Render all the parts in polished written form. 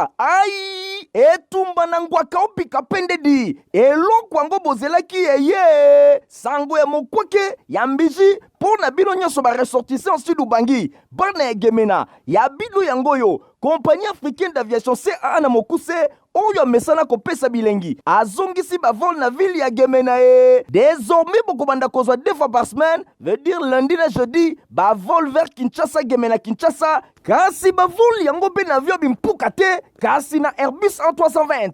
Kinshasa. Ai! Etumba na ngwaka opika pendedi. Eloko yango bozelaki eye. Sango ya mokwake ya mbiji mpo na bino nyonso ba ressortissants Sud Ubangi, bana ya Gemena, ya bino yango oyo. Compagnie africaine d'aviation CAA na mokuse oyo amesana kopesa bilengi azongisi ba vol na ville ya Gemena e désormais bokobanda kozwa deux fois par semaine, veut dire lundi na jeudi, ba vol vers Kinshasa, Gemena, Kinshasa. Kasi ba vol yango mpe na avion bimpuka te, kasi na Airbus A320.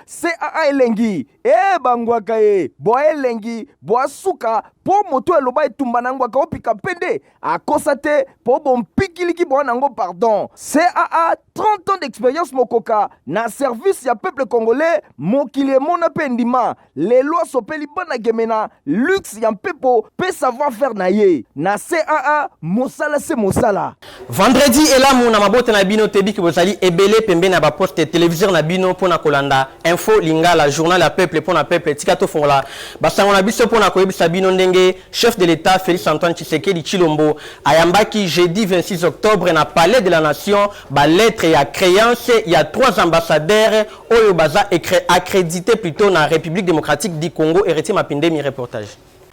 CAA elengi e bangwaka e bwa elengi bwa suka mpo moto eloba etumba na ngwaka opika mpende akosa te mpo bompikiliki bwa nango pardon. CAA 30 ans d'expérience mokoka na service ya peuple congolais, mokili emona mpe endima. Lelo asopeli bana Gemena luxe ya mpepo mpe savoir faire na ye na CAA, mosala se mosala. Vendredi elamu na mabota na bino, toyebi ke bozali ebele pembeni ya baposte téléviseur na bino mpona kolanda Info Lingala, journal ya peuple mpona peuple. Tika tofongola basango na biso mpona koyebisa bino ndenge chef de l'État Félix Antoine Tshisekedi Tshilombo ayambaki jeudi 26 octobre na Palais de la Nation balettre ya créance ya trois ambassadeurs oyo baza accrédité plutôt na République démocratique du Congo. Héritier Mapindemi, reportage.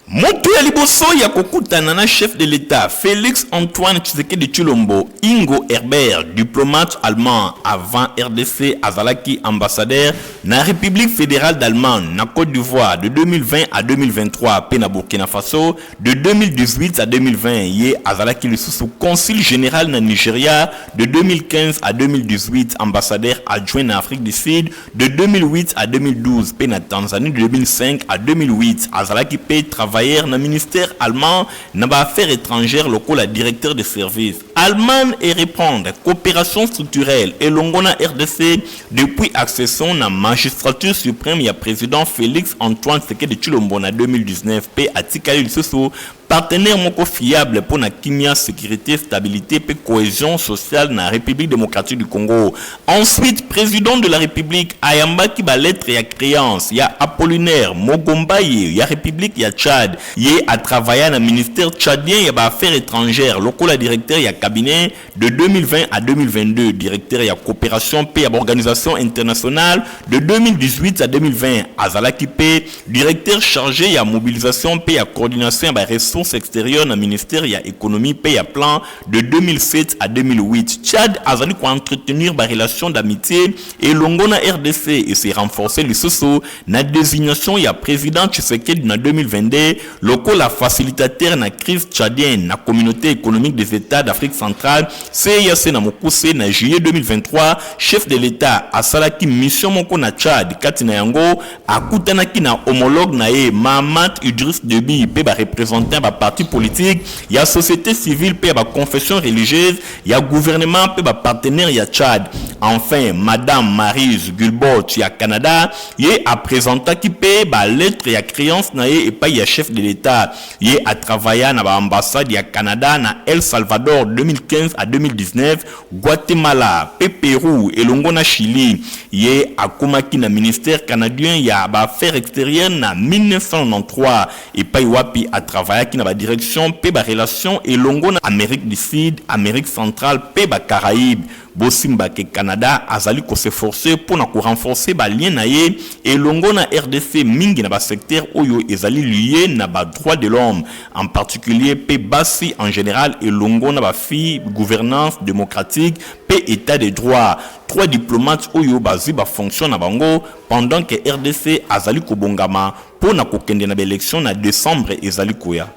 Moto ya liboso ya kokutana na chef de l'État Félix Antoine Tshisekedi Tshilombo, Ingo Herbert, diplomate allemand. Avant RDC, azalaki ambassadeur na République fédérale d'Allemagne na Côte d'Ivoire de 2020 à 2023 pe na Burkina Faso de 2018 à 2020. Ye azalaki lisusu consul général na Nigeria de 2015 à 2018, ambassadeur adjoint na Afrique du Sud de 2008 à 2012 pe na Tanzanie de 2005 à 2008. Azalaki pe travailleur na ministère allemand na ba affaires étrangères lokola directeur de service. Allemagne et reprendre coopération structurelle elongo na RDC depuis accession na magistrature suprême ya président Félix Antoine Tshisekedi Tshilombo na 2019 pe atikali lisusu partenaire moko fiable mpo na kimia, sécurité, stabilité pe cohésion sociale na République démocratique du Congo. Ensuite, président de la République ayambaki balettre ya créance ya Apollinaire Mogombaye ya République ya Tchad. Ye atravailla na ministère tchadien ya baaffaires étrangères lokola directeur ya cabinet de 2020 à 2022, directeur ya coopération pe ya organisation internationale de 2018 à 2020. Azalaki pe directeur chargé ya mobilisation pe ya coordination ya baressources extérieures na ministère ya économie pe ya plan de 2007 à 2008. Tchad azali koentretenir barelation d'amitié elongo na RDC et se renforcer lisusu na désignation ya président Tshisekedi na 2022 lokola facilitateur na crise tchadienne na Communauté économique des États d'Afrique centrale, CEEAC na mokuse. Na juillet 2023, chef de l'État asalaki mission moko na Tchad, kati na yango akutanaki na homologue na ye Mahamat Idriss Déby mpe bareprésentant ya baparti politique, ya société civile mpe ya baconfession religieuse, ya gouvernement mpe bapartenaire ya Tchad. Enfin, madame Maryse Guilbault ya Canada, ye apresentaki mpe balettre ya créance na ye epai ya chef de l'État. Ye atravailla na baambassade ya Canada na El Salvador 2015 à 2019, Guatemala mpe Pérou elongo na Chili. Ye akomaki na ministère canadien ya baaffaires extérieures na 1993, epai wapi atravayaki na badirection mpe barelation elongo na Amérique du Sud, Amérique centrale mpe Bacaraïbe. Bosimba ke Canada azali kos'efforcer mpo na korenforcer balien na ye elongo na RDC, mingi na basecteur oyo ezali lié na badroit de l'homme en particulier mpe basi en général elongo na bafille, gouvernance démocratique mpe état de droit. Trois diplomates oyo bazwi bafonction na bango pendant que RDC azali kobongama mpo na kokende na baélection na décembre ezali koya.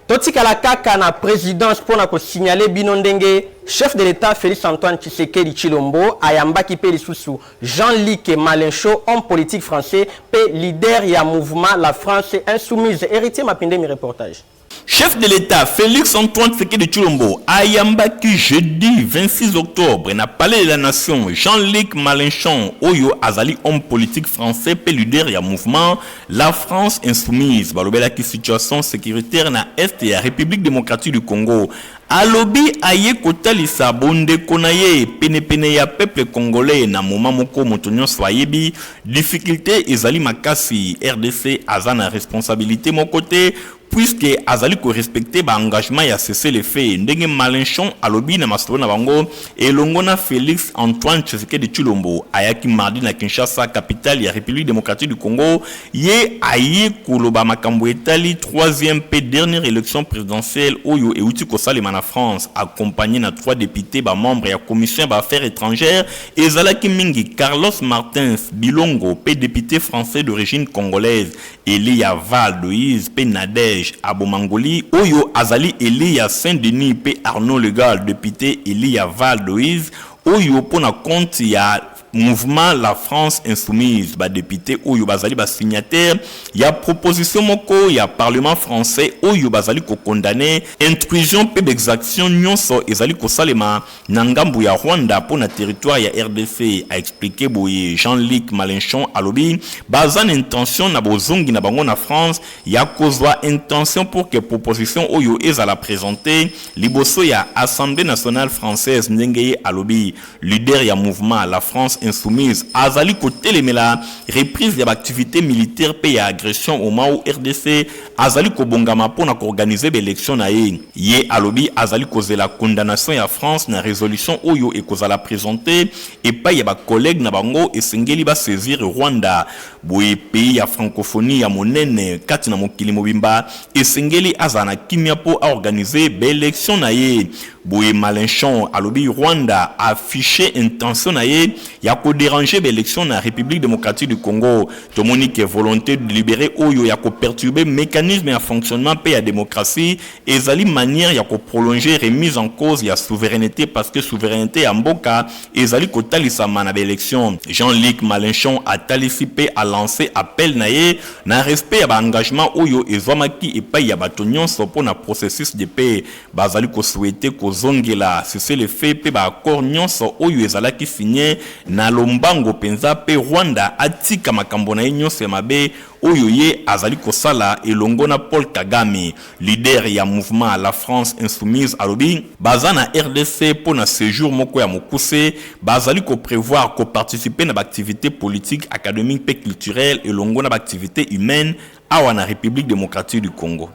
Totikala kaka na présidence mpona kosignale bino ndenge chef de l'État Félix Antoine Tshisekedi Tshilombo ayambaki mpe lisusu Jean-Luc Mélenchon, homme politique français mpe leader ya mouvement La France Insoumise. Héritier Mapindemi, reportage. Chef de l'État Félix Antoine Tshisekedi Tshilombo ayambaki jeudi 26 octobre na Palais de la Nation Jean-Luc Mélenchon, oyo azali homme politique français mpe leader ya mouvement La France Insoumise. Balobelaki situation sécuritaire na est ya République démocratique du Congo. Alobi aye kotalisa bondeko na ye penepene ya peuple congolais na moma moko moto nyonso ayebi difficulté ezali makasi. RDC aza na responsabilité moko te. puisque azali korespecter baengagement ya cessez-le-feu, ndenge Mélenchon alobi na masolo na bango elongo na Félix Antoine Tshisekedi Tshilombo. Ayaki mardi na Kinshasa, capitale ya République démocratique du Congo. Ye aye koloba makambo etali troisième mpe dernière élection présidentielle oyo euti kosalema na France, accompagné na trois députés, bamembre ya commission ya baaffaires étrangères. Ezalaki mingi Carlos Martins Bilongo mpe député français d'origine congolaise Elia Val d'Oise, mpe Nadège Abomangoli oyo azali élu ya Saint-Denis, mpe Arnaud Legal, député élu ya Val d'Oise oyo mpo na compte ya mouvement La France Insoumise. Badéputé oyo bazali basignataire ya proposition moko ya Parlement français oyo bazali kocondamner intrusion mpe baexaction nyonso ezali kosalema na ngambu ya Rwanda mpo na territoire ya RDC. Aexpliquer boye, Jean-Luc Mélenchon alobi baza na intention na bozongi na bango na France ya kozwa intention pour que proposition oyo ezala présente liboso ya Assemblée nationale française. Ndenge ye alobi, leader ya mouvement La France Insoumise azali kotelemela reprise ya baactivité militaire mpe ya agression au moment où RDC azali kobongama mpona koorganiser baélection na ye. Ye alobi azali kozela condamnation ya France na résolution oyo ekozala présente epai ya bacollègue na bango. Esengeli basaisir Rwanda. Boye pays ya francophonie ya monene kati na mokili mobimba esengeli azala na kimia mpo aorganiser baélection na ye. Boye Mélenchon alobi Rwanda affiché intention na ye ya kodéranger baélection na République démocratique du Congo. Tomoni ke volonté délibérée oyo ya koperturber mécanisme ya fonctionnement mpe ya démocratie ezali manière ya koprolonger remise en cause ya souveraineté, parce que souveraineté ya mboka ezali kotalisama na baélection. Jean-Luc Mélenchon atalisi mpe alancé appel na ye na respect ya baengagement oyo ezwamaki epai ya bato nyonso mpo na processus de paix. Bazali kosouhaiter kozongela cessez-le-feu mpe baaccord nyonso oyo ezalaki signé na lombango mpenza, mpe Rwanda atika makambo na ye nyonso ya mabe oyo ye azali kosala elongo na Paul Kagame. Leader ya mouvement La France Insoumise alobi baza na RDC mpo na séjour moko ya mokuse. Bazali koprévoir koparticiper na baactivité politique, académique mpe culturelle elongo na baactivité humaine awa na République démocratique du Congo.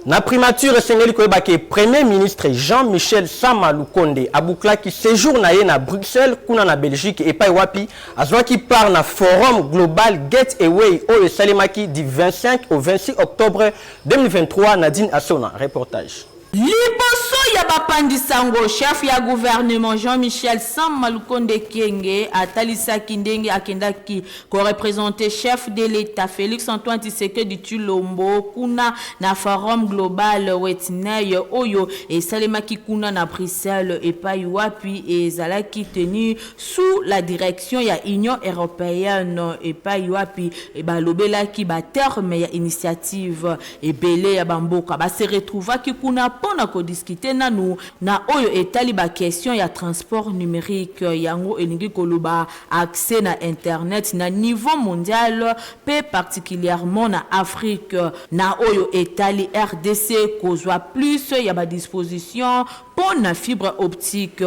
Na primature, esengeli koyeba ke Premier ministre Jean-Michel Sama Lukonde abouclaki séjour na ye na Bruxelles, kuna na Belgique, epai wapi azwaki part na forum global Gateway oyo esalemaki du 25 au 26 octobre 2023. Nadine Asona, reportage. Liboso ya bapandisango, chef ya gouvernement Jean-Michel Sama Lukonde Kenge atalisaki ndenge akendaki koreprésenter chef de l'État Félix Antoine Tshisekedi Tshilombo kuna na forum global Gateway oyo esalemaki kuna na Bruxelles, epai wapi ezalaki tenu sous la direction ya Union européenne, epai wapi balobelaki baterme ya initiative ebele ya bamboka base retrouvaki kuna mpona kodiscuter nanu na oyo etali baquestion ya transport numérique. Yango elingi koloba accès na internet na niveau mondial mpe particulièrement na Afrique, na oyo etali RDC kozwa plus ya badisposition mpo na fibre optique,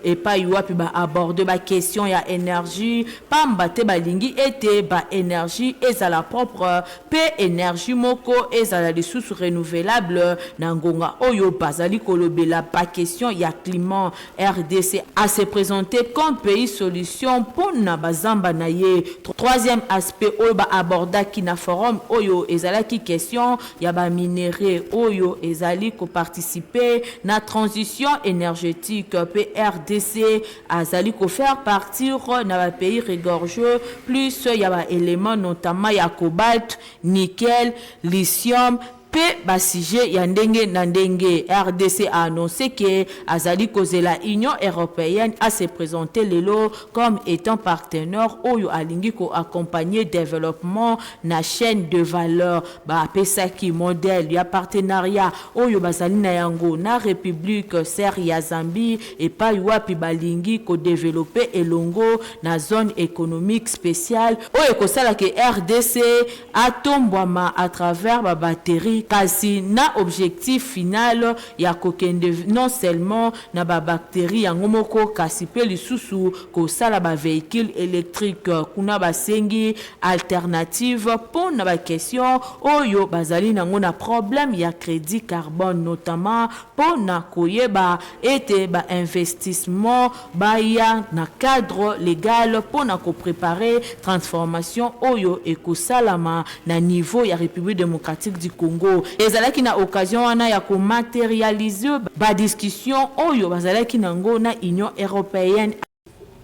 epai wapi baaborde baquestion ya énergie, pamba te balingi ete baénergie ezala propre mpe énergie moko ezala lisusu renouvelable na ngonga oyo bazali kolobela baquestion ya climat. RDC a se présenté comme pays solution mpo na bazamba na ye. Troisième aspect oyo baabordaki na forum oyo ezalaki question ya baminerai oyo ezali koparticiper na transition énergétique, mpe RDC azali kofaire partir na bapays regorge plus ya baélément, notamment ya cobalt, nickel, lithium mpe basujet ya ndenge na ndenge. RDC a annoncé ke azali kozela Union européenne a se présenter lelo comme étant partenaire oyo alingi koaccompagner développement na chaîne de valeur. Bapesaki modèle ya partenariat oyo bazali na yango na République sœur ya Zambie, epai wapi balingi kodévelopper elongo na zone économique spéciale oyo ekosalaka RDC atombwama à travers babatterie. batterie kasi na objectif final ya kokende non seulement na ba bacterie yango moko kasi pe lisusu kosala ba vehicule electrique. Kuna basengi alternative po na ba question oyo bazali nango na problème ya credit carbone notamment po na koyeba ete ba investissement baya na cadre legal po na ko preparer transformation oyo ekosalama na niveau ya Republique democratique du Congo. Ezalaki na occasion wana ya ko materialiser ba discussions oyo bazalaki nango na Union europeenne.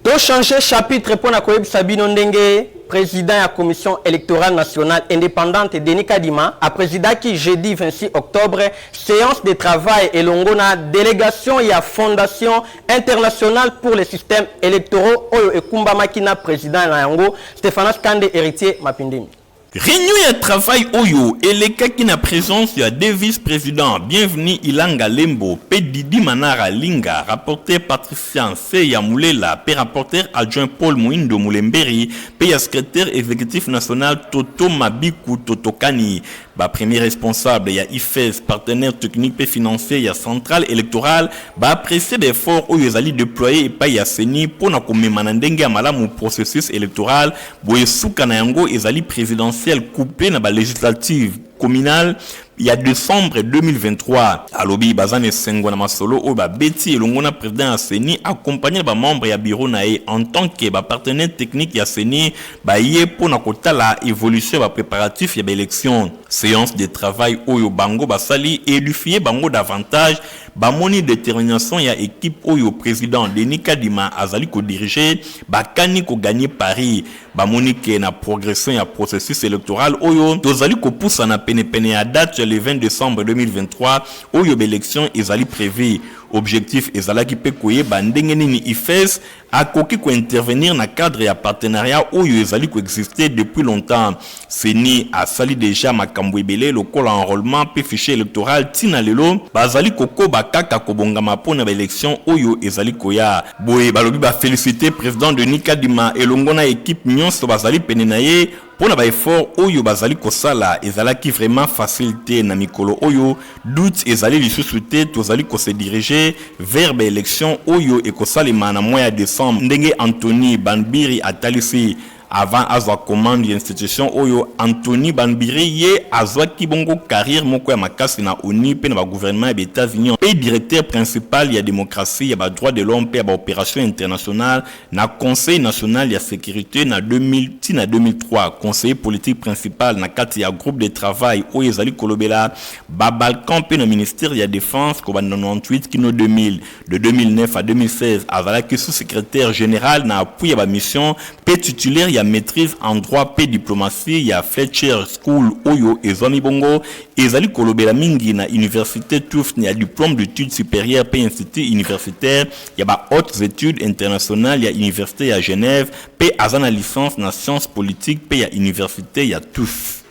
To changer chapitre mpo na koyebisa bino ndenge president ya Commission electorale nationale independante Denis Kadima a presidaki jeudi 26 octobre seance de travail elongo na delegation ya Fondation internationale pour les systèmes électoraux oyo ekumbamaki na president na yango Stephanas Kande Heritier Mapindemi. Reunion ya travail oyo elekaki na presence ya deux vice-presidents Bienvenu Ilanga Lembo pe Didi Manara Linga, rapporteur Patricia Nseya Mulela pe rapporteur adjoint Paul Muindo Mulemberi pe ya secretaire executif national Toto Mabiku Totokani. Ba premiers responsables ya IFES, partenaire technique pe financier ya centrale electorale ba apprecier ba efforts oyo ezali deployer epayi ya ceni mpo na komema na ndenge ya malamu processus electoral Boye suka na yango ezali presidentielle couple na ba legislatives communales ya decembre 2023. Alobi baza na esengo na masolo oyo babeti elongo na president ya ceni accompagne na ba membres ya bureau na ye en tant que ba partenaires techniques ya ceni baye mpo na kotala evolution ya ba preparatifs ya ba elections. Seance de travail oyo bango basali e edifier bango davantage. Bamoni determination ya equipe oyo president Denis Kadima azali ko diriger, bakani ko gagner pari. Bamoni que na progression ya processus electoral oyo, tozali kopusana pene pene ya date ya le 20 decembre 2023 oyo b'elections ezali prevues. Objectif ezalaki mpe koyeba ndenge nini IFES akoki ko intervenir na cadre ya partenariat oyo ezali ko exister depuis longtemps. Ceni asali dejà makambo ebele lokola enrolement mpe fichier electoral ti na lelo bazali kokoba kaka kobongama mpo na ba elections oyo ezali koya. Boye balobi ba feliciter president Denis Kadima elongo na equipe nionso bazali pene na ye Mpo na ba efforts oyo bazali kosala, ezalaki vraiment facile te na mikolo oyo, doute ezali lisusu te tozali ko se diriger vers ba elections oyo ekosalema na mois ya decembre, ndenge Anthony Banbiri atalisi. Avant azwa commande ya institution oyo, Anthony Banbiri ye azwaki bongo carrière moko ya makasi na onu mpe na ba gouvernements ya ba Etats-Unis mpe directeur principal ya democratie, ya ba droits de l'homme mpe ya ba operations internationales Na Conseil national ya securite na 2000 ti na 2003, conseiller politique principal na kati ya groupe de travail oyo ezali kolobela ba Balkans mpe na ministère ya Defense kobanda na 98 kino 2000. De 2009 à 2016, azalaki sous-secretaire general na appui ya ba missions mpe titulaire ya maitrise en droit mpe diplomatie ya Fletcher School oyo ezwami bongo ezali kolobela mingi na universite Tufts ya diplome d'etudes superieures mpe institut universitaire ya ba hautes etudes internationales ya universite ya Genève mpe aza na licence na sciences politiques mpe ya universite ya Tufts.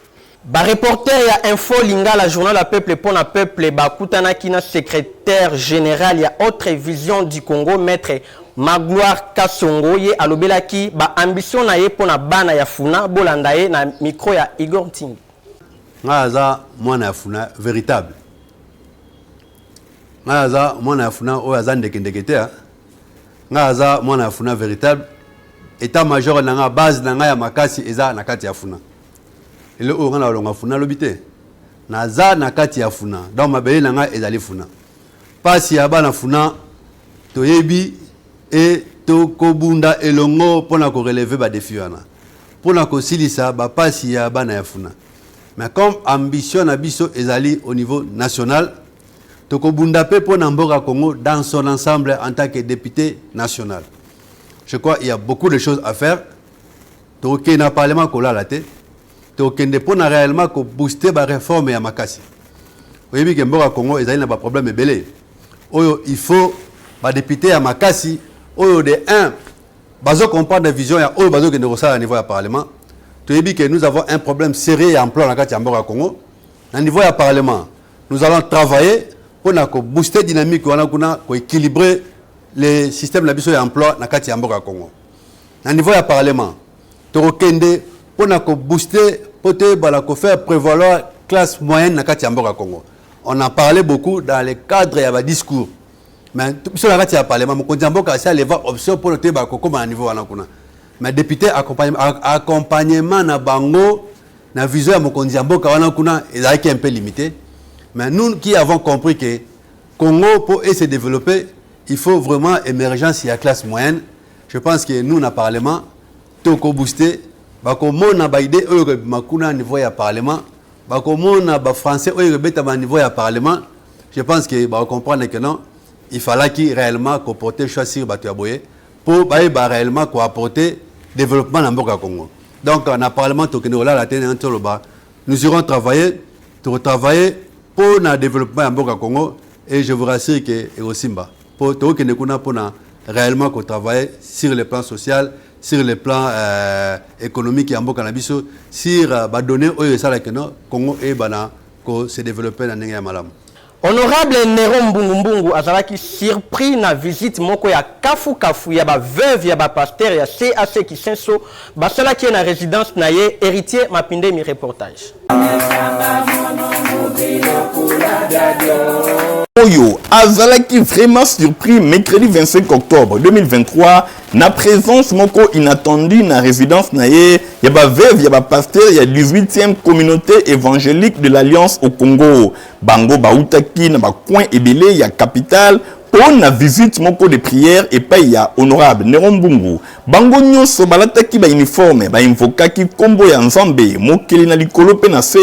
Ba reporters ya Info Lingala, journal ya peuple mpo na peuple, bakutanaki na secretaire general ya Autre Vision du Congo, Maitre Magloire Kasongo. Ye alobelaki ba ambitions na ye mpo na bana ya Funa. Bolanda ye na micro ya Igor Ntingi. Ngai aza mwana ya Funa veritable. Ngai aza mwana ya Funa oyo aza ndeke ndeke te. Ngai aza mwana ya Funa veritable. Etat major na nga, base na nga ya makasi eza na kati ya Funa. Lelo oyo ngai nalonga Funa lobi te. Naza na kati ya Funa. Donc mabele na nga ezali Funa. Pasi ya bana Funa toyebi e tokobunda elongo pona ko relever ba défis wana. Pona kosilisa ba pasi ya bana ya Funa. Mais comme ambition na biso ezali au niveau national, tokobunda pe pona mboka Congo dans son ensemble en tant que député national. Je crois il y a beaucoup de choses à faire. Tokende na parlement kolala te. Tokende pona réellement ko booster ba réformes ya makasi. Oyebi ke mboka Congo ezali na ba problèmes ebele. Oyo il faut ba députés ya makasi oyo de 1 bazo comprendre vision ya oyo bazo kende kosala na niveau ya parlement. Toyebi que nous avons un problème sérieux ya emploi na kati ya mboka Congo. Na niveau ya parlement, nous allons travailler pona ko booster dynamique wana kuna, ko équilibrer le système na biso ya emploi na kati ya mboka Congo. Na niveau ya parlement, tokokende pona ko booster po toyebana ko faire prévaloir classe moyenne na kati ya mboka Congo. On en parlait beaucoup dans le cadre ya ba discours. Mais biso na kati ya parlement, mokonzi ya mboka asi aleva option mpo toyeba kokóma na niveau wana kuna. Mais député, accompagnement na bango na vision ya mokonzi ya mboka wana kuna ezalaki un peu limité. Mais nous qui avons compris que Congo, pour se développer, il faut vraiment émergence ya classe moyenne, je pense que nous, na parlement, toko booster. Bakomona ba idées oyo ekobima kuna niveau ya parlement, bakomona ba français oyo ekobetama niveau ya parlement. Je pense que bako comprendre que non, il fallaki réellement ko porter choix sur bato ya boye mpo bayeba réellement ko apporter développement na mboka ya Congo. Donc na parlement, tokende kolala te. Ndenge toloba, nous irons travailler, toko travailler mpo na développement ya mboka Congo et je vous rassure que ekosimba, mpo tokokende kuna mpona réellement ko travailler sur le plan social, sur le plan économique ya mboka na biso, sur ba données oyo esalaka no Congo eyebana ko se développer na ndenge ya malamu. Honorable Nero Mbungumbungu azalaki surpris na visite moko ya kafukafu ya ba veuve ya ba pasteur ya CAC Kisenso basalaki ye na résidence na ye. Héritier Mapindemi, reportage. Oyo azalaki vraiment surpris mercredi 25 octobre 2023 na présence moko inattendue na résidence na ye ya ba veuve ya ba pasteur ya 18e Communauté évangélique de l'Alliance au Congo. Bango bautaki na ba coin ebele ya capitale mpo na visite moko de prière epai ya honorable Nero Mbungu. Bango nyonso balataki ba uniforme, bainvokaki nkombo ya Nzambe mokeli na likolo mpe na se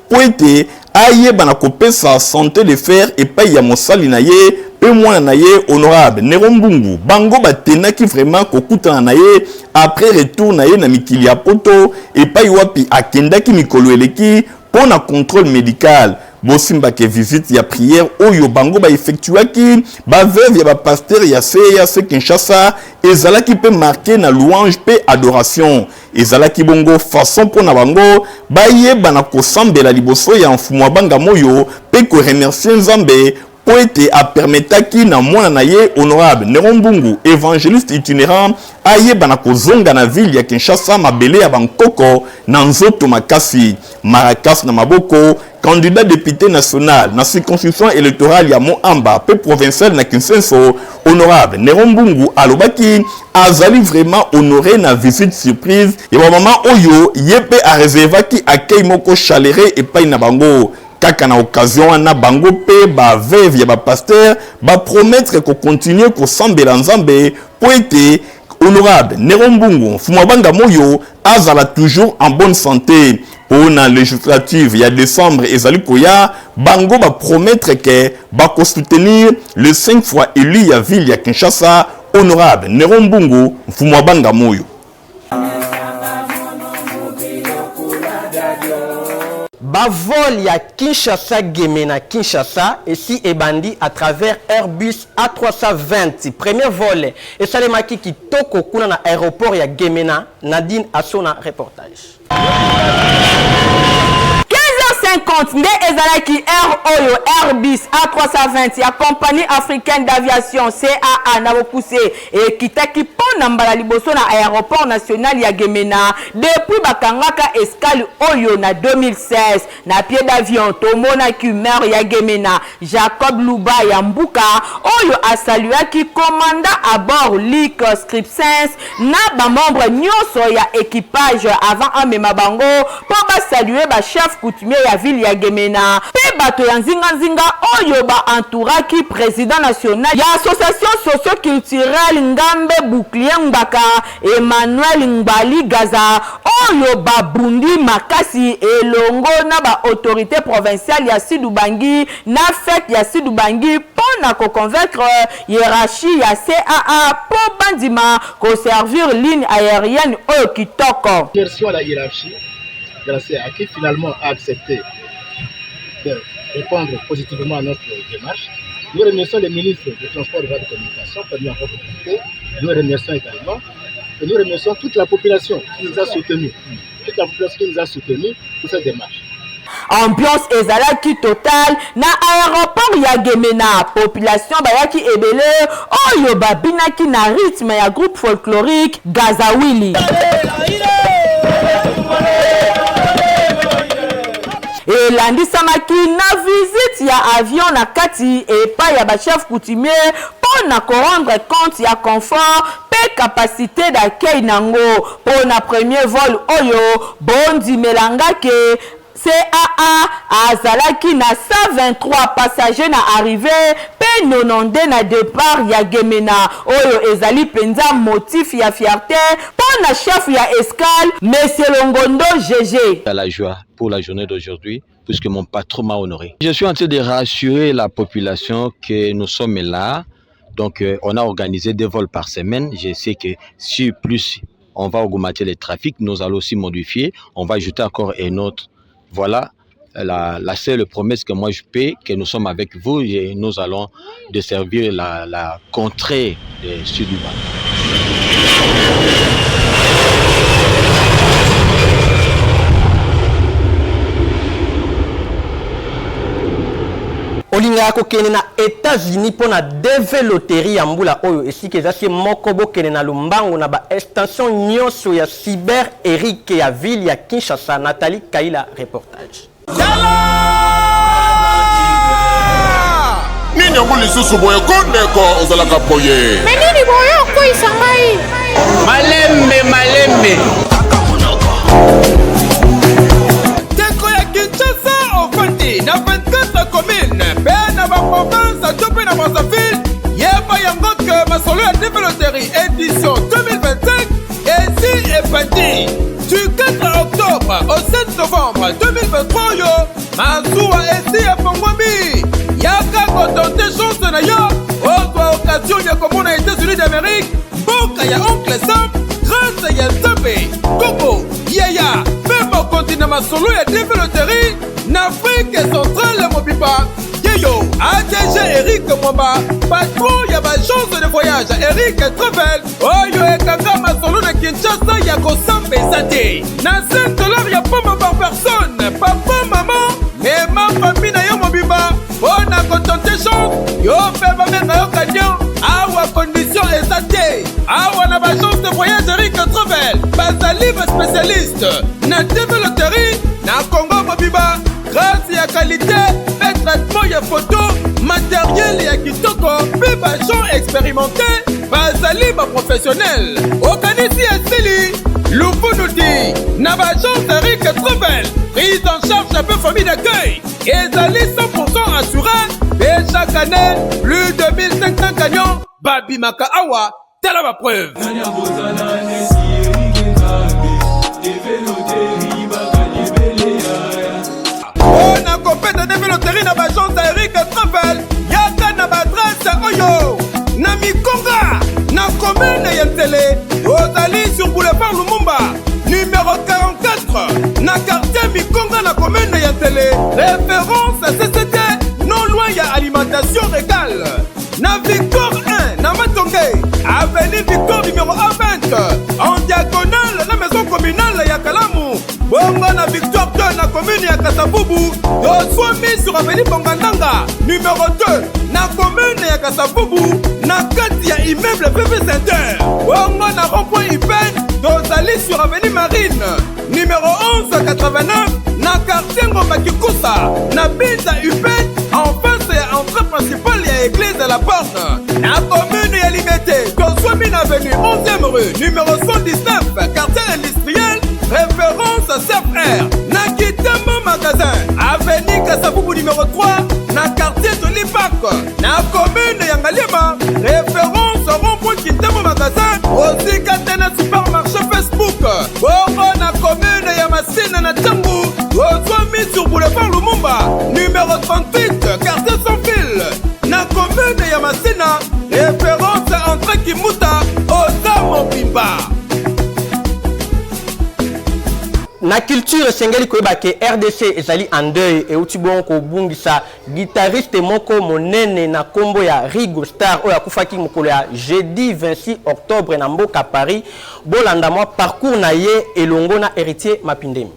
mpo ete ayeba na kopesa santé de fer epai ya mosali na ye mpe mwana na ye, honorable Nero Mbungu. Bango batenaki vraiment kokutana na ye après retour na ye na mikili ya Poto, epai wapi akendaki mikolo eleki mpo na contrôle médical. Bosimbake visite ya prière oyo bango ba effectuaki, ba veuve ya ba pasteur ya CAC Kinshasa, ezalaki mpe marqué na louange mpe adoration. Ezalaki bongo façon mpo na bango bayeba na kosambela liboso ya mfumu wa banga moyo mpe ko remercier Nzambe mpo ete apermetaki na mwana na ye, honorable Nero Mbungu, évangéliste itinérant, ayeba na kozonga na ville ya Kinshasa, mabele ya bankoko, na nzoto makasi, maracas na maboko. Candidat député national na circonscription électorale ya Moamba mpe provinciale na Kinsenso, honorable Nero Mbungu alobaki azali vraiment honoré na visite surprise ya bamama oyo ye mpe areservaki accueil moko chaleureux epai na bango. Kaka na occasion wana, bango mpe ba veuve ya ba pasteur ba promettre ko continuer kosambela Nzambe mpo ete honorable Nero Mbungu mfumu wa banga moyo azala toujours en bonne santé. Mpo na législative ya décembre ezali koya, bango ba promettre ke bako soutenir le 5 fois élu ya ville ya Kinshasa, honorable Nero Mbungu mfumu wa banga moyo. Ba vol ya Kinshasa Gemena Kinshasa esi ebandi à travers Airbus A320. Premier vol esalemaki kitoko kuna na aéroport ya Gemena. Nadine Asona, reportage. 15h50 nde ezalaki air oyo Airbus A320 ya Compagnie africaine d'aviation, CAA na bokuse, ekitaki mpo na mbala liboso na aéroport national ya Gemena depuis bakangaka escale oyo na 2016. Na pied d'avion, tomonaki maire ya Gemena, Jacob Luba ya Mbuka, oyo asaluaki commandant à bord Luc Scripsens na ba membre nyonso ya équipage avant amema bango mpo ba saluer ba chef coutumier ya ville ya Gemena mpe bato ya nzinganzinga oyo ba entouraki président national ya association socioculturelle Ngambe Bouclier Ngbaka, Emmanuel Ngbali Gaza, oyo babundi makasi elongo na ba autorité provinciale ya Sud-Ubangi na fête ya Sud-Ubangi mpo na ko convaincre hiérarchie ya CAA mpo bandima ko servir ligne aérienne oyo kitoko. Remercions la hiérarchie de la CAA qui finalement a accepté de répondre positivement à notre démarche. Nous remercions le ministre des Transports et de la Communication parmi encore contacté. Nous remercions également. Et nous remercions toute la population qui nous a soutenus. Toute la population qui nous a soutenus pour cette démarche. Ambiance ezalaki total na aéroport ya Gemena. Population bayaki ebele oyo babinaki na rythme ya groupe folklorique Gazawili. elandisamaki na visite ya avion na kati epai ya ba chefs coutumiers mpo na ko rendre compte ya confort mpe capacite d'accueil nango mpo na premier vol oyo. Bondimela nga ke CAA azalaki na 123 passagers na arrivee mpe 92 na depart ya Gemena, oyo ezali mpenza motif ya fierte mpo na chef ya escale, Monsieur Longondo GG. La joie pour la journée d'aujourd'hui puisque mon patron m'a honoré. Je suis en train de rassurer la population que nous sommes là. Donc, euh, on a organisé deux vols par semaine. Je sais que si plus on va augmenter le trafic, nous allons aussi modifier. On va ajouter encore un autre. Voilà la, la seule promesse que moi je paie, que nous sommes avec vous et nous allons desservir la, la contrée de sud du Olingaka kokende na Etats-Unis mpo na DV Lottery ya mbula oyo? Esika eza se moko, bokende na lombango na ba extension nionso ya Cyber Eric ya ville ya Kinshasa. Nathalie Kaila reportage. Nini yango lisusu boye ko ndeko ozalaka boye. Me nini boye okweyisa ngai. Malembe malembe. Ndeko ya Kinshasa ofandi na 24 commune mpe na baprovince to mpe na Brazzaville, yeba yango ke masolo ya TV Loterie édition 2025 esi ebandi du 4 octobre au 7 novembre 2023. Oyo masuwa esi efongwami, yaka kotente chance na yo, ozwa occasion ya komona États-Unis d'Amérique, mboka ya oncle Sam, grâce ya Nzambe koko yaya mpe mokonzi na masolo ya DV Loterie na Afrique centrale mobimba. Yeyo ADG Eric Mwamba, patron ya baagence de voyage Eric Travel, oyo ekanga masolo na Kinshasa ya kosamba eza te na 5 dollars ya pamba par personne. Papa, mama, mema famille na yo mobimba mpo na kotente chance yo mpe babenga yo camion. Awa condition eza te. Awa na baagence de voyage Eric Travel bazali baspécialiste na TV Loterie na Congo mobimba, grâce ya qualité mpe traitement ya photo, matériel ya kitoko mpe baagent expérimenté, bazali baprofessionnel. Okanisi esili lufunu ti na baagence Eric Travel, prise en charge mpe famille d'accueil ezali 100% assuré, mpe chaque année plus de 1500 camions babimaka awa. Tala bapreuve. Mpo na kopeta DV Loterie na baagence ya Eric Travel, yaka na baadresse oyo: na Mikonga, na commune ya Nsele, ozali sur boulevard Lumumba numéro 44, na quartier Mikonga, na commune ya Nsele, référence CCT, non loin ya alimentation Regal. Na Victor 1, na Matonge, avenue Victor numéro A20, en diagonale na maison communale ya Kalamu. Bongo na Victoire 2, na commune ya Kasavubu, tozwami sur avenue Bongandanga numéro 2, na commune ya Kasavubu, na kati ya immeuble PV Center. Bongo na rond-point Ipen, tozali sur avenue Marine numéro 1189, na quartier Ngomba Kikusa, na Binza Upen, en face ya entrée principale ya église de la Borne. Na commune ya Limete, tozwami na avenue 11e rue numéro 119, quartier industriel, référence CFR. Na Kitama magasin, avenue Kasavubu numéro 3, na quartier de l'Ipac, na commune ya Ngaliema, référence rond-point Kitama magasin, osika te na supermarché Facebook. Bongo na commune ya Masina, na Tshangu, tozwami sur boulevard Lumumba numéro 38, quartier sans fil, na commune ya Masina, référence entrée Kimuta. Oza mobimba. Na culture, esengeli koyeba ke RDC ezali en deuil, euti bongo kobungisa guitariste moko monene na nkombo ya Rigo Star, oyo akufaki mokolo ya jeudi 26 octobre na mboka Paris. Bolanda mwa parcours na ye elongo na Héritier Mapindemi.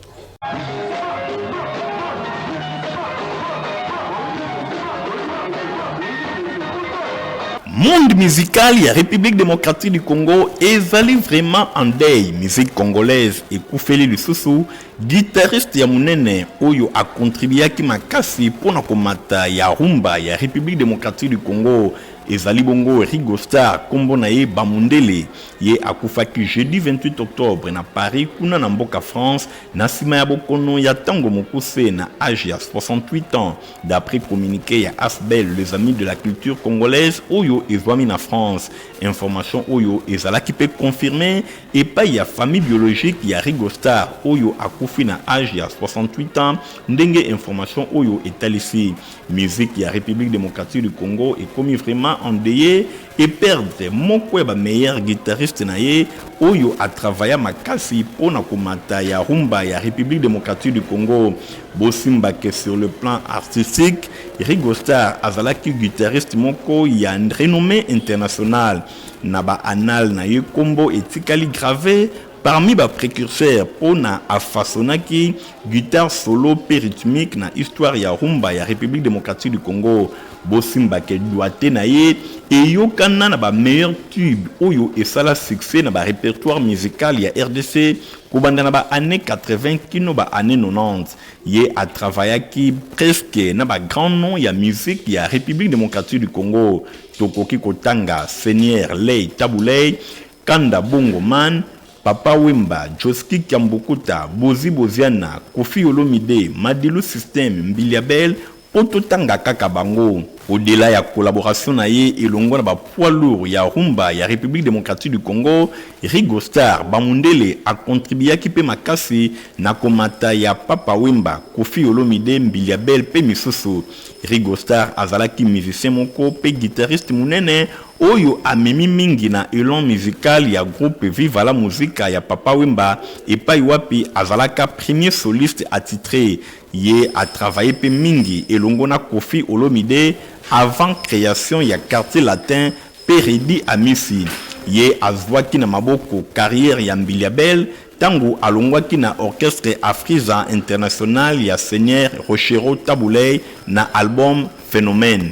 Monde musical ya République démocratique du Congo ezali vraiment en deuil. Musique congolaise ekufeli lisusu guitariste ya monene oyo akontribuaki makasi mpo na komata ya rumba ya République démocratique du Congo. Ezali bongo Rigo Star, kombo na ye Bamundele. Ye akufaki jeudi 28 octobre na Paris kuna na mboka France na nsima ya bokono ya ntango mokuse na age ya 68 ans. D'après communiqué ya Asbel les amis de la culture congolaise oyo ezwami na France, information oyo ezalaki pe confirmé epai ya famille biologique ya Rigo Star oyo akufi na age ya 68 ans ndenge information oyo etalisi. Musique ya République démocratique du Congo ekomi vraiment endeuillée et perdre moko ya ba meilleurs guitaristes na ye oyo a travailla makasi mpo na komata ya rumba ya République démocratique du Congo. Bosimba que sur le plan artistique, Rigo Star azalaki guitariste moko ya renommée internationale. Na ba annales na ye kombo etikali grave parmi ba precurseurs mpo na a façonnaki guitare solo mpe rythmique na histoire ya rumba ya République démocratique du Congo. Bosimba que doigté na ye eyokana na ba meilleurs tubes oyo esala succès na ba repertoires musical ya rdc kobanda na ba annees 80 kino ba annees 90. Ye a travaillaki presque na ba grands noms ya musique ya République démocratique du Congo. Tokoki kotanga Seigneur Ley Tabu Ley, Kanda Bongo Man, Papa Wemba, Josky Kiambukuta, Bozi Boziana, Koffi Olomide, Madilu System, Mbilia Bel mpo totanga kaka bango. Au-delà ya collaboration na ye elongo na ba poids lourds ya rumba ya Republique democratique du Congo, Rigo Star Bamundele a contribuaki mpe makasi na komata ya Papa Wemba, Koffi Olomide, Mbilia Bel mpe misusu. Rigo Star azalaki musicien moko mpe guitariste monene oyo amemi mingi na elan musical ya groupe Viva la Musica ya Papa Wemba epayi wapi azalaka premier soliste attitre. Ye a travailler mpe mingi elongo na Koffi Olomide avant creation ya Quartier Latin mpe Reddy Amisi. Ye azuaki na maboko carrière ya Mbilia Bel tango alongwaki na orchestre Afrisa International ya Seigneur Rochereau Tabu Ley na album Phenomène.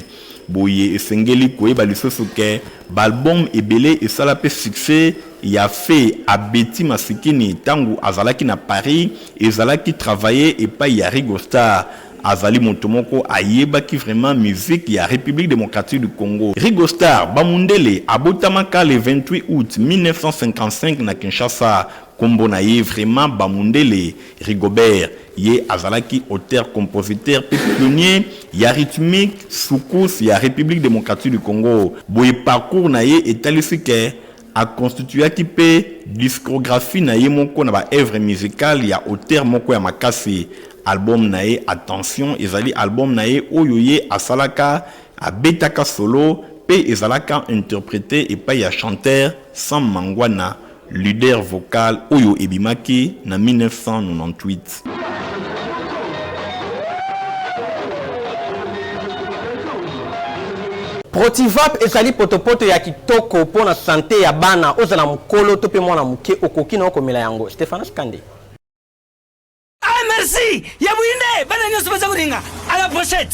Boye esengeli koyeba lisusu que b'albums ebele esala mpe succès ya feu Abeti Masikini tango azalaki na Paris ezalaki travailler epayi ya Rigo Star. Azali moto moko ayebaki vraiment musique ya Republique democratique du Congo. Rigo Star Bamundele abotamaka le 28 août 1955 na Kinshasa. Kombo na ye vraiment Bamundele Rigobert. Ye azalaki auteur-compositeur mpe pionnier ya rythmique soukous ya Republique democratique du Congo. Boye parcours na ye etalisi que a constituaki mpe discographie na ye moko na ba œuvres musicales ya auteur moko ya makasi. Album na ye Attention ezali album na ye oyo ye asalaka, abetaka solo mpe ezalaka interprete epayi ya chanteur Sam Mangwana, leader vocal oyo ebimaki na 1998. Protivap ezali potopoto ya kitoko mpo na sante ya bana, ozala mokolo to mpe mwana moke okoki na yo komela yango. Stephanos Kande. Ah merci ya buyinde bana nyonso baza kolinga à la prochaine.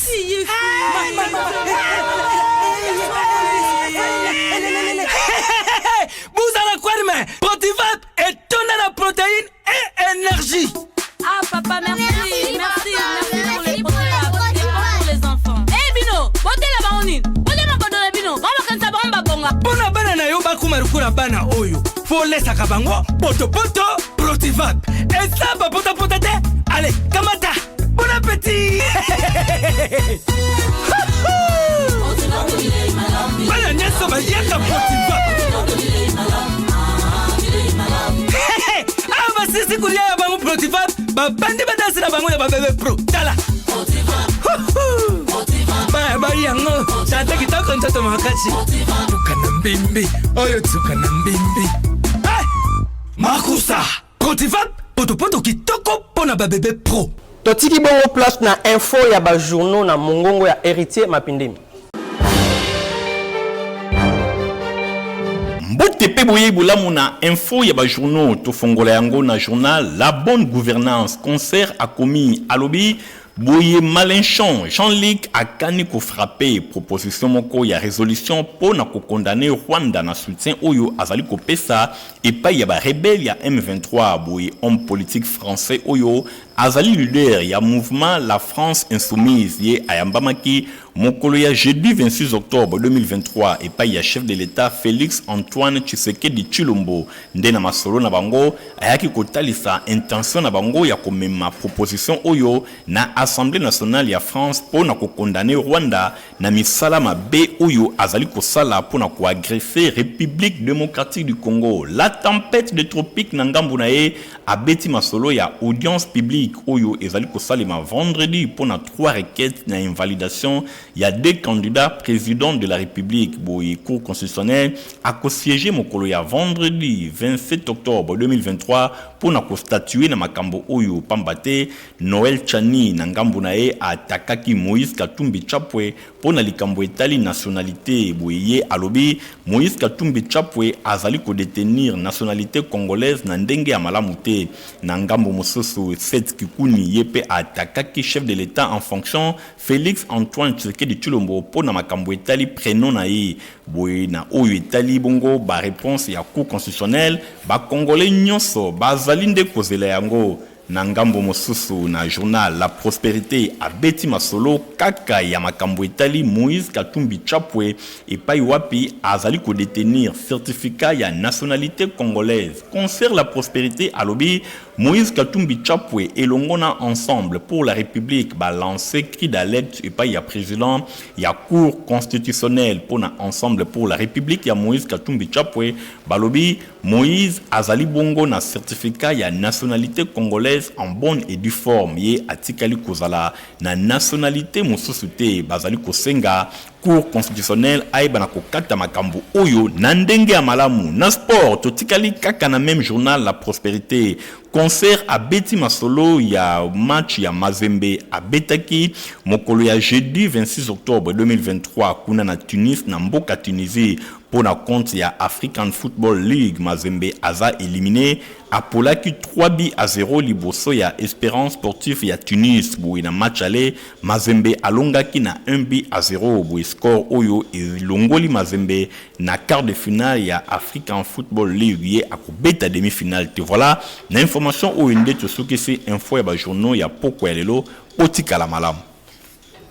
Buzala kwerme Protivap etonda na protéine et énergie. Ah papa merci merci merci, merci pour les Protivap c'est bon pour les enfants. Eh bino botela bango nini? Botela makodo na bino bango bakanisa bango babonga. Pona bana na yo bakoma lokola bana oyo folesaka bango potopoto Protivap eza bapotapota te ale kamata bon appétit bana nyonso baliaka Protivap awa basisi kolia ya bango Protivap babandi badansi na bango ya babebe pro tala baya bai yango tata kitoko nzoto makasi tuka na mbimbi oyo tuka na mbimbi Makusa Protivap potopoto kitoko mpo na babebe pro. Totiki bongo place na info ya ba journaux na mongongo ya Heritier Mapindemi. Mbote pe boyei bolamu na info ya ba journaux. Tofongola yango na journal La Bonne Gouvernance. Concert akomi alobi. Boye Malenchon Jean-Luc akani ko frapper proposition moko ya resolution mpo na ko condamner Rwanda na soutien oyo azali kopesa epayi ya ba rebelles ya M23. Boye homme politique français oyo azali leader ya mouvement La France Insoumise ye ayambamaki mokolo ya jeudi 26 octobre 2023 epayi ya chef de l'Etat Felix Antoine Tshisekedi Tshilombo. Nde na masolo na bango, ayaki kotalisa intention na bango ya komema proposition oyo na Assemblee nationale ya France mpo na ko condamner Rwanda na misala mabe oyo azali kosala mpo na ko agresser Republique democratique du Congo. La tempete des tropiques na ngambo na ye abeti masolo ya audience publique oyo ezali kosalema vendredi mpo na trois requetes na invalidation ya deux candidats president de la Republique. Boye Cour constitutionnelle ako sieger mokolo ya vendredi 27 octobre 2023 mpo na ko statuer na makambo oyo pamba te Noël Tshiani na ngambo na ye a attaquaki Moïse Katumbi Chapwe mpo na likambo etali nationalite. Boye ye alobi Moïse Katumbi Chapwe azali ko detenir nationalite congolaise na ndenge ya malamu te. Na ngambo mosusu Seth Kikuni ye mpe a attaquaki chef de l'Etat en fonction Felix Antoine Tshisekedi Tshilombo mpo na makambo etali prenom na ye. Boye na oyo etali bongo ba reponses ya Cour constitutionnelle, ba Congolais nionso bazali nde kozela yango. Na ngambo mosusu, na journal La Prosperite abeti masolo kaka ya makambo etali Moïse Katumbi Chapwe epayi wapi azali ko detenir certificat ya nationalite congolaise. Concert La Prosperite alobi Moïse Katumbi Chapwe elongo na Ensemble pour la Republique ba lancer cri d'alerte epayi ya president ya Cour constitutionnelle mpo na Ensemble pour la Republique ya Moïse Katumbi Chapwe. Balobi Moïse azali bongo na certificat ya nationalite congolaise en bonne et due forme, ye atikali kozala na nationalite mosusu te. Bazali kosenga Cour constitutionnelle ayeba na kokata makambo oyo na ndenge ya malamu. Na sport, totikali kaka na meme journal La Prosperite. Concert abeti masolo ya match ya Mazembe abetaki mokolo ya jeudi 26 octobre 2023 kuna na Tunis na mboka Tunisie mpo na compte ya African Football League. Mazembe aza elimine, apolaki 3 buts à 0 liboso ya Esperance Sportif ya Tunis. Boye na match aller, Mazembe alongaki na 1 but à 0, boye score oyo elongoli Mazembe na quart de finale ya African Football League, ye akobeta demi-finale te. Voilà, na information oyo nde tosukisi info ya ba journaux ya pokwa ya lelo. Botikala malamu.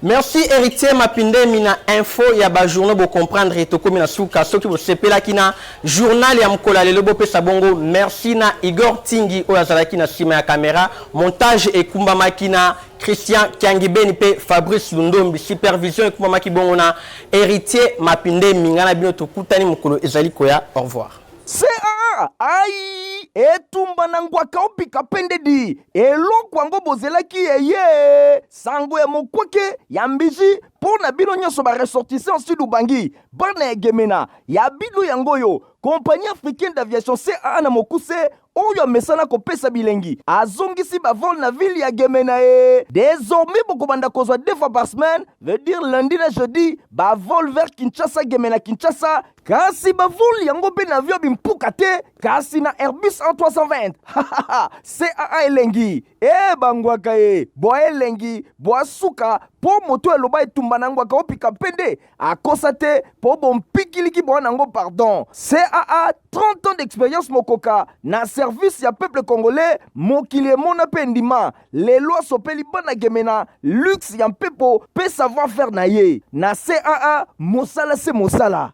Merci Heritier Mapindemi na info ya ba journaux, bo comprendre tokomi na suka. Soki bosepelaki na journal ya mokolo ya lelo, bopesa bongo merci na Igor Tingi oyo azalaki na sima ya camera. Montage ekumbamaki na Christian Kiangibeni mpe Fabrice Lundombi, supervision ekumbamaki bongo na Heritier Mapindemi. Ngai na bino tokutani mokolo ezali koya. Au revoir. CAA ai etumba na ngwaka opika pende di eloko yango bozelaki eye sango ya mokwake ya mbiji mpo na bino nyonso ba ressortissants sud Ubangi bana ya Gemena ya bino yango oyo Compagnie africaine d'aviation CAA na mokuse oyo amesana kopesa bilengi azongisi ba vol na ville ya Gemena e désormais bokobanda kozwa deux fois par semaine, veut dire lundi na jeudi, ba vol vers Kinshasa, Gemena Kinshasa. Kasi ba vol yango mpe na avion bimpuka te, kasi na Airbus A320. CAA elengi e bangwaka e bwa elengi bwa suka mpo moto aloba etumba na ngwaka opika mpende akosa te mpo bompikiliki bwa nango pardon. CAA 30 ans d'expérience mokoka na service ya peuple congolais, mokili emona mpe endima. Lelo asopeli bana Gemena luxe ya mpepo mpe savoir faire na ye na CAA, mosala se mosala.